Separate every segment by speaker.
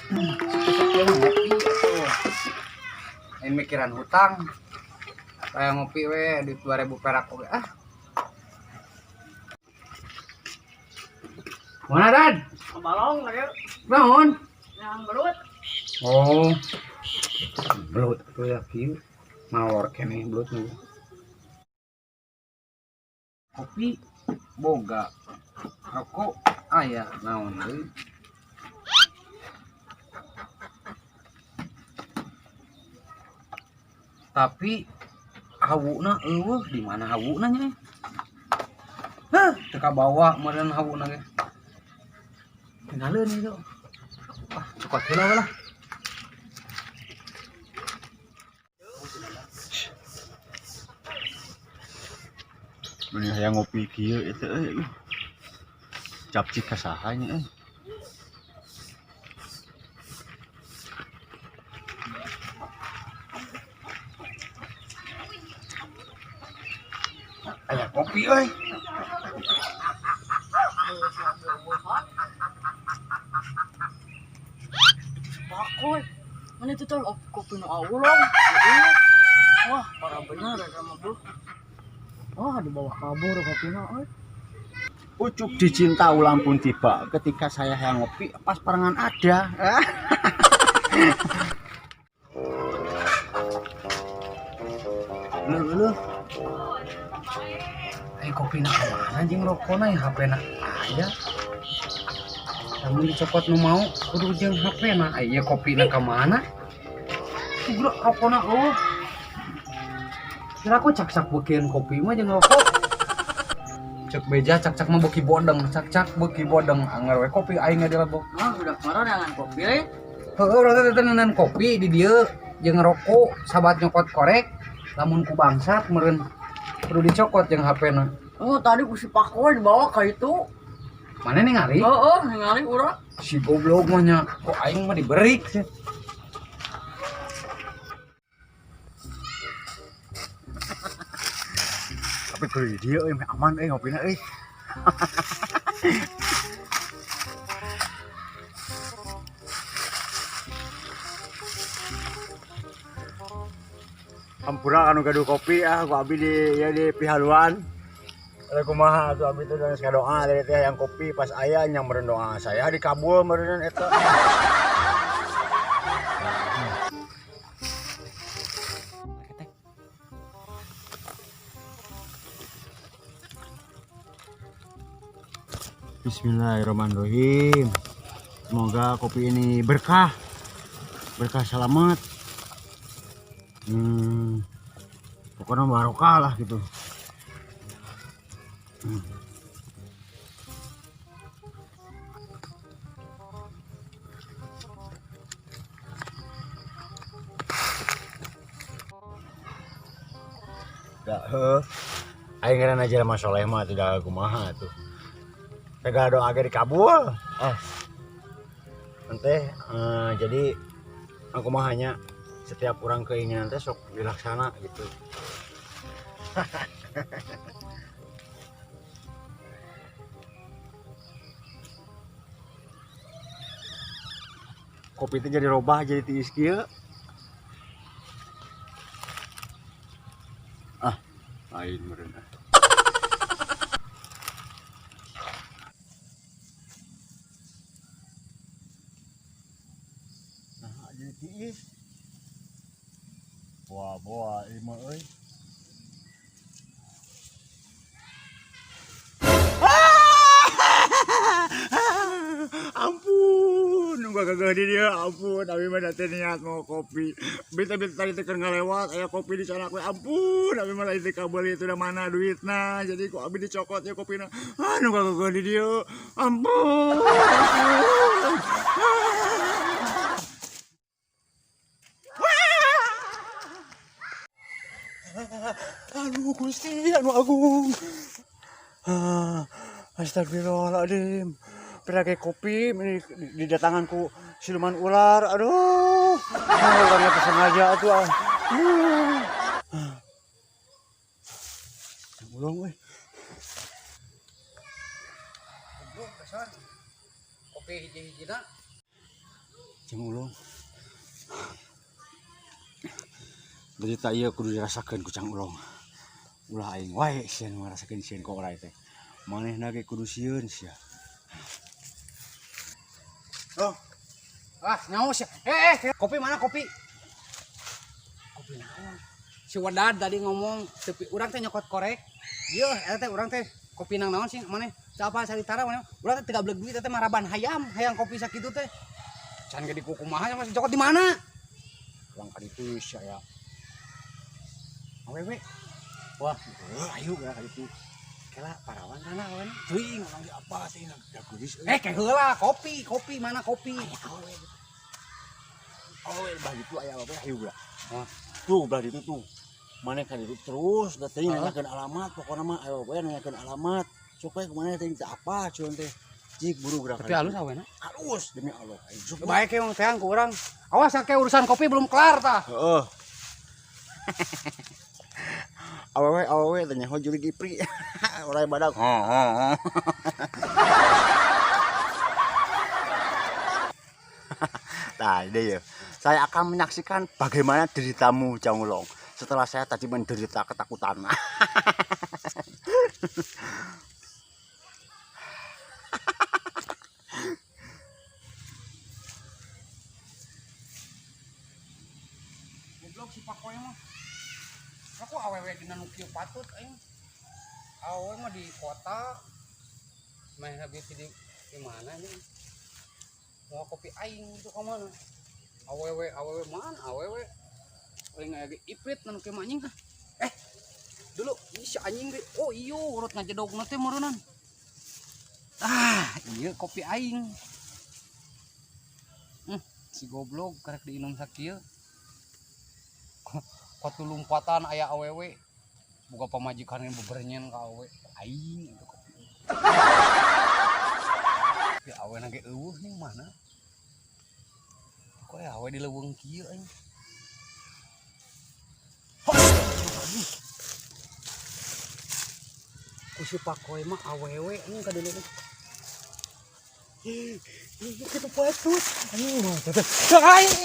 Speaker 1: Sok ngopi atuh. Lain mikiran hutang. Kayak ngopi we duit 2000 perak oge ah. Mana Dan?
Speaker 2: Balong lagi
Speaker 1: Naon?
Speaker 2: yang belut.
Speaker 1: Oh. Belut atuh ya kieu. Malor keneh belut mah. Kopi boga. Rokok aya naon deui. Tapi hawuna eueuh di mana hawuna nya? Hah, teu kabawa meureun hawuna ge. Tinggalin itu. Wah, cokot heula we lah.
Speaker 3: Mending hayang ngopi kieu itu euy. Capcik ka saha nya euy.
Speaker 1: Aya kopi euy.
Speaker 2: Pakoy. Mana itu tol kopi nu awulong. Wah, parah bener ya sama bro. Wah, dibawa kabur kopina euy.
Speaker 3: Ucuk dicinta ulang pun tiba ketika saya hayang ngopi pas parangan ada.
Speaker 1: Leuh leuh. Ai kopina ka mana jeung rokona ya HP-na aya. Lamun dicokot nu mau kudu jeung HP-na. Ai ieu kopina ka mana? Kudu rokona eueuh. Kira aku cak-cak beukeun kopi mah jeung rokok. Cek beja cak-cak mah beuki bodeng, cak-cak beuki bodeng anger we kopi aing ge dilebok.
Speaker 2: Wah, udah marah dengan kopi euy.
Speaker 1: Heueuh urang teh teuneunan kopi di dieu jeung rokok sabat nyokot korek lamun ku bangsat meureun kudu dicokot jeung HP-na.
Speaker 2: Oh, tadi ku si Pakoy dibawa ka itu.
Speaker 1: Mana ningali?
Speaker 2: Heeh, ningali urang.
Speaker 1: Si goblok mah nya kok aing mah diberik sih.
Speaker 3: Tapi kudu di dieu euy meh aman euy ngopina euy. Hampura anu gaduh kopi ah ku abi di ya di pihaluan. Ada kumaha atuh abi teh geus ngadoa dari teh yang kopi pas aya nya meureun doa saya dikabul meureun eta. Bismillahirrahmanirrahim. Semoga kopi ini berkah. Berkah selamat. Pokoknya barokah lah gitu. Gak heuh. Aing ngaran aja mah soleh mah tidak kumaha tuh. Segala doa ge dikabul. Ah. Ente jadi aku mah hanya setiap orang keinginan teh sok dilaksana gitu. Kopi itu jadi robah jadi tiis kieu. Ah, lain meureun. Nah, jadi tiis. Wah, boa ieu mah euy. Ampun, nunggu gagah di dia, ampun, abi mah teh niat mau kopi. Bita-bita tadi teh keur ngalewat, aya kopi di sana we, ampun, abi mah lain teh kabeuli itu da mana duitna, jadi kok abi dicokot ya kopina. Ah, nunggu gagah di dia, ampun. Aduh, Gusti, anu agung. Ah, astagfirullahaladzim. Piragai kopi ini didatangan ku siluman ular. Aduh, orangnya sengaja atuh. Ah. Ulung euy.
Speaker 1: Goblok dasar. Kopi hiji-hijina.
Speaker 3: Cing Ulung. Derita ieu kudu dirasakeun ku Cang Ulung. Ulah aing wae sieun ngarasakeun sieun ku orai teh. Manehna ge kudu sieun sia.
Speaker 1: Oh. Ah, nyaho sia. Kopi mana kopi? Kopi naon? Si Wadad tadi ngomong, tapi urang teh nyokot korek. Ieu eta teh urang teh kopi nang naon sih maneh? Teu apa saritara maneh? Urang teh teu gableg duit teh maraban hayam, hayang kopi sakitu teh. Can ge dikukumaha sama si cokot di mana?
Speaker 3: Urang ka ditu sia ya.
Speaker 1: Awewe.
Speaker 3: Wah, ayo geura ka ditu.
Speaker 1: Kela parawan kana awewe.
Speaker 3: Teuing urang ge apa teh da geulis euy.
Speaker 1: Eh, heula kopi, kopi mana kopi?
Speaker 3: Awewe. Awewe bah ditu aya awewe ayo geura.
Speaker 1: Wah.
Speaker 3: Tuh belah ditu tuh. Maneh ka ditu terus da teuing nanyakeun alamat pokona mah awewe we nanyakeun alamat. Sok we kumaha teh teu apa cuan teh. Cik buru geura.
Speaker 1: Tapi halus awena.
Speaker 3: Halus demi Allah. Ayo sok.
Speaker 1: Baik emang teang ku urang. Awas akeh urusan kopi belum kelar tah.
Speaker 3: Heeh. Awewe awewe teh nyaho jurig ipri. Orai badak. Heeh. Nah, ini ya. Saya akan menyaksikan bagaimana deritamu Cang Ulung setelah saya tadi menderita ketakutan.
Speaker 1: Goblok si Pakoy mah. Aku awewe dina nu kieu patut aing. Awewe mah di kota. Meh habis di mana ini? Mau kopi aing itu ka mana? Awewe awewe mana awewe? Paling aya ge iprit nu kieu mah anjing ah. Dulu ih, si anjing ge. Oh iyo urut ngajedogna teh meureunnan. Ah, iya kopi aing. Si goblok karek diinum sakieu. Katu lompatan aya awewe. Boga pamajikan yang beberenyen ka awewe. Aing itu kopi. Ya awe na ge eueuh ning mana? Kok aya awe di leuweung kieu aing. Ku si Pakoy mah awewe anjing ka dulu. Ih, kitu patut. Anjing mah teh. Aing.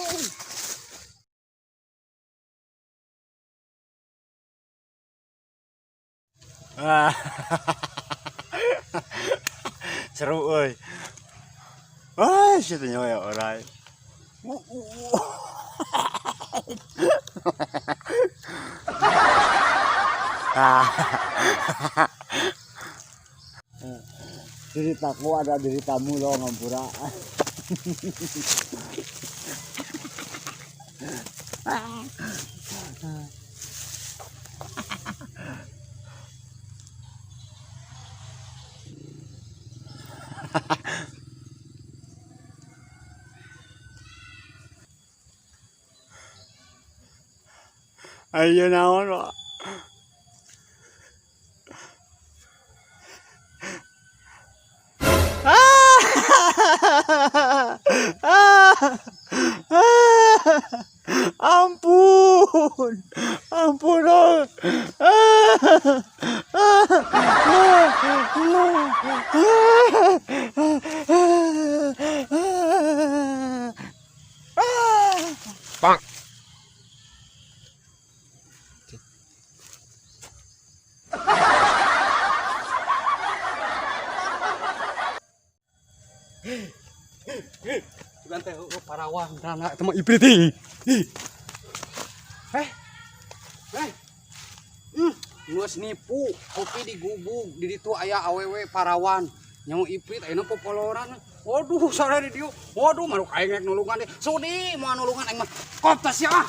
Speaker 3: Ah. Seru euy. Ah, situ nyawa ya orai. Ah. Deritaku ada deritamu loh ngampura. Ayo naon Pak. Ampun. Ampun dong.
Speaker 1: Bang. Teh parawan rana itu mah iprit ih. Geus nipu kopi digubug di ditu aya awewe parawan nyawa iprit ayeuna popoloran. Waduh sare di dieu. Waduh maruk aing rek nulungan deui. Sudi moal nulungan aing mah. Koptas ya ah.